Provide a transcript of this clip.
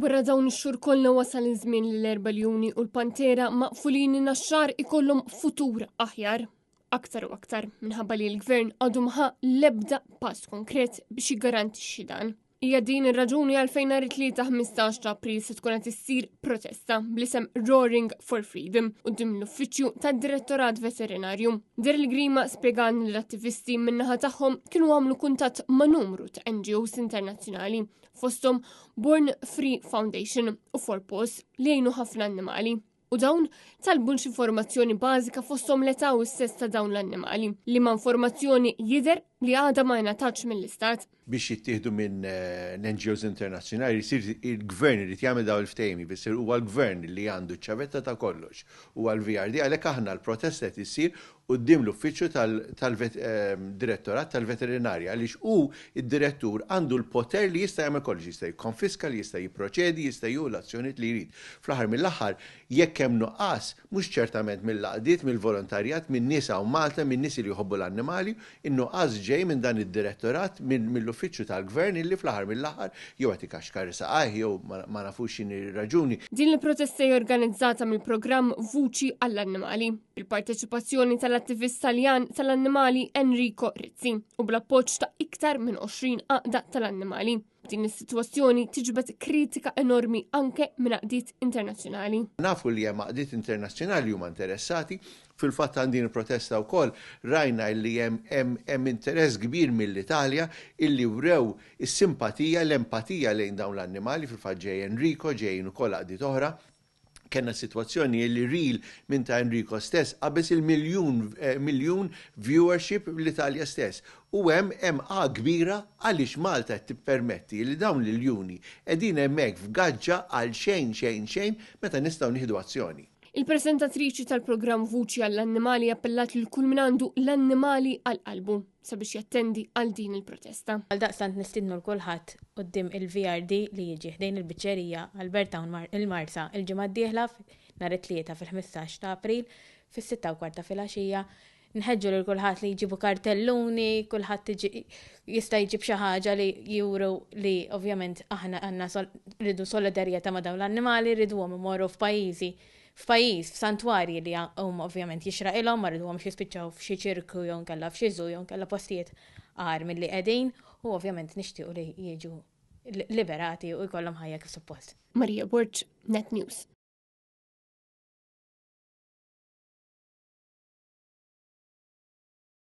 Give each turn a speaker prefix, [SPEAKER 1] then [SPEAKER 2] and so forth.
[SPEAKER 1] Wara dawn ix-xhur kollha wasal iż-żmien li l-erba' ljuni u l-pantera maqfulin in-Naxxar ikollhom futur aħjar. Aktar u aktar minħabba li l-gvern għadu ma ħa l-ebda pass konkret biex jiggarantixxi dan. Hija din ir-raġuni għalfejn nhar it-Tlieta 15 ta' April se tkun qed issir protesta bl-isem Roaring for Freedom quddiem l-uffiċċju tad-Direttorat Veterinarju. Daryl Grima spjegalna li l-attivisti min-naħa tagħhom kienu għamlu kuntatt ma' numru ta' NGOs internazzjonali fosthom Born Free Foundation u For Paws li jgħinu ħafna annimali. U dawn talbu xi informazzjoni bażika fosthom l-età u s-sess ta' dawn l-annimali, liema informazzjoni jidher li għadha ma ngħatatx mill-Istat.
[SPEAKER 2] Biex jittieħdu minn NGOs internazzjonali jsir il-gvern irid jagħmel dawn il-ftehim, jfisser huwa l-gvern li għandu ċ-ċavetta ta' kollox. Huwa l-VRD għalhekk aħna l-protesta qed issir quddiem l-uffiċċju tal-Direttorat tal-Veterinarja għaliex hu d-direttur għandu l-poter li jista' jagħmel kollox, jista' jikkonfiska, li jista' jipproċedi, jista' jieħu l-azzjonijiet li jrid. Fl-aħħar mill-aħħar, jekk hemm nuqqas, mhux ċertament mill-għaqdiet, mill-volontarjat, min-nies hawn Malta, min-nies li jħobbu l-annimali, in-nuqqas ġej minn dan id-direttorat, mill-uffiċċju tal-Gvern illi fl-aħħar mill-aħħar jew qed ikaxkar saqajh jew ma nafux x'inhi r-raġuni.
[SPEAKER 1] Din il-protesta hija organizzata mill-programm Vuċi għall-Annimali. bil-parteċipazzjoni tal-attivist Taljan tal-annimali Enrico Rizzi u bl-appoġġ ta' iktar minn 20 għaqda tal-annimali. Din is-sitwazzjoni tiġbed kritika enormi anke minn għaqdiet internazzjonali.
[SPEAKER 2] Nafu li hemm għaqdiet internazzjonali li huma interessati. Fil-fatt għal din il-protesta wkoll rajna li hemm hemm interess kbir mill-Italja illi wrew is-simpatija, l-empatija lejn dawn l-annimali. Fil-fatt ġej Enrico, ġejjin ukoll għaqdiet oħra. Kellna sitwazzjoni li reel minn ta' Enrico stess qabeż il-miljun miljun viewership l-Italja stess. U hemm hemm għa kbira għaliex Malta qed tippermetti li dawn l-iljuni qegħdin hemmhekk f'gaġġa għal xejn xejn xejn meta nistgħu nieħdu azzjoni.
[SPEAKER 1] Il-preżentatriċi tal-programm Vuċi għall-Annimali appellat lil kull min għandu l-annimali għal qalbu sabiex jattendi għal din il-protesta.
[SPEAKER 3] Għaldaqstant nistiednu 'l kulħadd quddiem il-VRD li jiġi ħdejn il-biċċerija Albert Town il-Marsa il-ġimgħa d-dieħla nhar it-Tlieta fil-15 ta' April fis-sitta u kwart ta' filgħaxija. Nħeġġu lil kulħadd li jġibu kartelluni, kulħadd jista' jġib xi ħaġa li juru li ovvjament aħna għandna rridu solidarjetà ma' dawn l-annimali, rriduhom imorru f'pajjiżi f'pajjiż, f'santwarji li huma ovvjament jixraqilhom, ma rriduhomx jispiċċaw f'xi ċirku jew inkella f'xi zoo jew inkella postijiet agħar milli qegħdin u ovvjament nixtiequ li jiġu liberati u jkollhom ħajja kif suppost.
[SPEAKER 1] Maria Borg, Net News.